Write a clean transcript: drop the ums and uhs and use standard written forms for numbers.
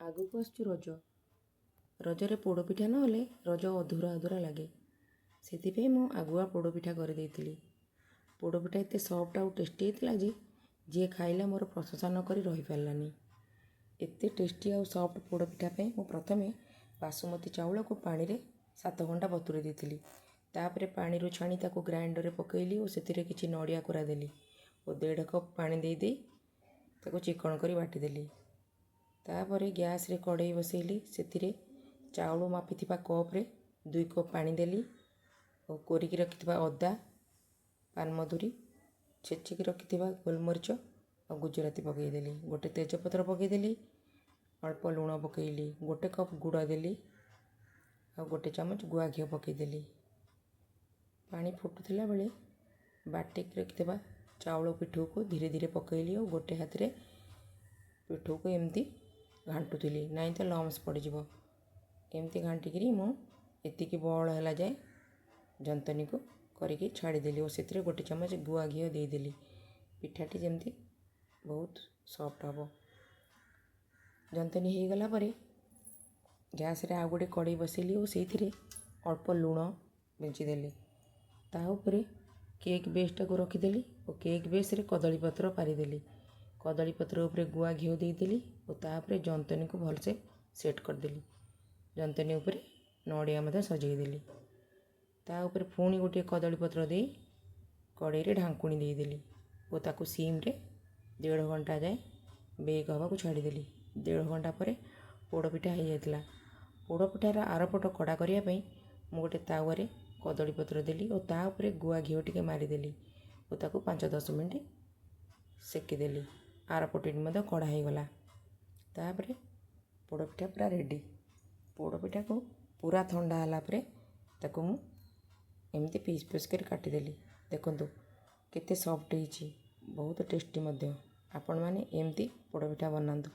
ଆଗକୁ ଆସୁଛି ରଜ। ରଜରେ ପୋଡ଼ପିଠା ନହେଲେ ରଜ ଅଧୁରା ଅଧୁରା ଲାଗେ। ସେଥିପାଇଁ ମୁଁ ଆଗୁଆ ପୋଡ଼ପିଠା କରିଦେଇଥିଲି। ପୋଡ଼ପିଠା ଏତେ ସଫ୍ଟ ଆଉ ଟେଷ୍ଟି ହେଇଥିଲା ଯେ ଯିଏ ଖାଇଲା ମୋର ପ୍ରଶଂସା ନ କରି ରହିପାରିଲାନି। ଏତେ ଟେଷ୍ଟି ଆଉ ସଫ୍ଟ ପୋଡ଼ପିଠା ପାଇଁ ମୁଁ ପ୍ରଥମେ ବାସୁମତୀ ଚାଉଳକୁ ପାଣିରେ 7 ଘଣ୍ଟା ବତୁରେଇ ଦେଇଥିଲି। ତାପରେ ପାଣିରୁ ଛାଣି ତାକୁ ଗ୍ରାଇଣ୍ଡରରେ ପକାଇଲି ଓ ସେଥିରେ କିଛି ନଡ଼ିଆ କୋରା ଦେଲି ଓ 1.5 କପ୍ ପାଣି ଦେଇ ଦେଇ ତାକୁ ଚିକଣ କରି ବାଟିଦେଲି। ତାପରେ ଗ୍ୟାସ୍ରେ କଡ଼େଇ ବସେଇଲି। ସେଥିରେ ଚାଉଳ ମାପିଥିବା କପ୍ରେ 2 କପ୍ ପାଣି ଦେଲି ଓ କୋରିକି ରଖିଥିବା ଅଦା, ପାନମଧୁରୀ, ଛେଚିକି ରଖିଥିବା ଗୋଲମରିଚ ଆଉ ଗୁଜୁରାତି ପକାଇଦେଲି। ଗୋଟେ ତେଜପତ୍ର ପକାଇଦେଲି, ଅଳ୍ପ ଲୁଣ ପକାଇଲି, 1 କପ୍ ଗୁଡ଼ ଦେଲି ଆଉ 1 ଚାମଚ ଗୁଆ ଘିଅ ପକାଇଦେଲି। ପାଣି ଫୁଟୁଥିଲା ବେଳେ ବାଟିକି ରଖିଥିବା ଚାଉଳ ପିଠଉକୁ ଧୀରେ ଧୀରେ ପକାଇଲି ଓ ଗୋଟେ ହାତରେ ପିଠଉକୁ ଏମିତି ଘାଣ୍ଟୁଥିଲି, ନାଇଁ ତ ଲମ୍ସ ପଡ଼ିଯିବ। ଏମିତି ଘାଣ୍ଟିକିରି ମୁଁ ଏତିକି ବହଳ ହେଲା ଯାଏ ଜନ୍ତନୀକୁ କରିକି ଛାଡ଼ିଦେଲି ଓ ସେଥିରେ 1 ଚାମଚ ଗୁଆ ଘିଅ ଦେଇଦେଲି, ପିଠାଟି ଯେମିତି ବହୁତ ସଫ୍ଟ ହେବ। ଜନ୍ତନୀ ହେଇଗଲା ପରେ ଗ୍ୟାସ୍ରେ ଆଉ ଗୋଟେ କଡ଼େଇ ବସେଇଲି ଓ ସେଇଥିରେ ଅଳ୍ପ ଲୁଣ ବିଞ୍ଚିଦେଲି। ତା ଉପରେ କେକ୍ ବେସ୍ଟାକୁ ରଖିଦେଲି ଓ କେକ୍ ବେସ୍ରେ କଦଳୀପତ୍ର ପାରିଦେଲି। କଦଳୀପତ୍ର ଉପରେ ଗୁଆ ଘିଅ ଦେଇଦେଲି ଓ ତାପରେ ଜନ୍ତନୀକୁ ଭଲସେ ସେଟ୍ କରିଦେଲି। ଜନ୍ତନୀ ଉପରେ ନଡ଼ିଆ ମଧ୍ୟ ସଜେଇଦେଲି। ତା ଉପରେ ପୁଣି ଗୋଟିଏ କଦଳୀପତ୍ର ଦେଇ କଡ଼େଇରେ ଢାଙ୍କୁଣୀ ଦେଇଦେଲି ଓ ତାକୁ ସିମ୍ରେ 1.5 ଘଣ୍ଟା ଯାଏଁ ବେକ୍ ହେବାକୁ ଛାଡ଼ିଦେଲି। 1.5 ଘଣ୍ଟା ପରେ ପୋଡ଼ପିଠା ହେଇଯାଇଥିଲା। ପୋଡ଼ପିଠାର ଆରପଟ କଡ଼ା କରିବା ପାଇଁ ମୁଁ ଗୋଟେ ତାୱାରେ କଦଳୀପତ୍ର ଦେଲି ଓ ତା ଉପରେ ଗୁଆ ଘିଅ ଟିକେ ମାରିଦେଲି ଓ ତାକୁ 5-10 ମିନିଟ୍ ସେକିଦେଲି। ଆରପଟଟି ମଧ୍ୟ କଡ଼ା ହେଇଗଲା। ତାପରେ ପୋଡ଼ପିଠା ପୁରା ରେଡ଼ି। ପୋଡ଼ପିଠାକୁ ପୁରା ଥଣ୍ଡା ହେଲା ପରେ ତାକୁ ମୁଁ ଏମିତି ପିସ୍ ପିସ୍ କରି କାଟିଦେଲି। ଦେଖନ୍ତୁ କେତେ ସଫ୍ଟ ହେଇଛି, ବହୁତ ଟେଷ୍ଟି ମଧ୍ୟ। ଆପଣମାନେ ଏମିତି ପୋଡ଼ପିଠା ବନାନ୍ତୁ।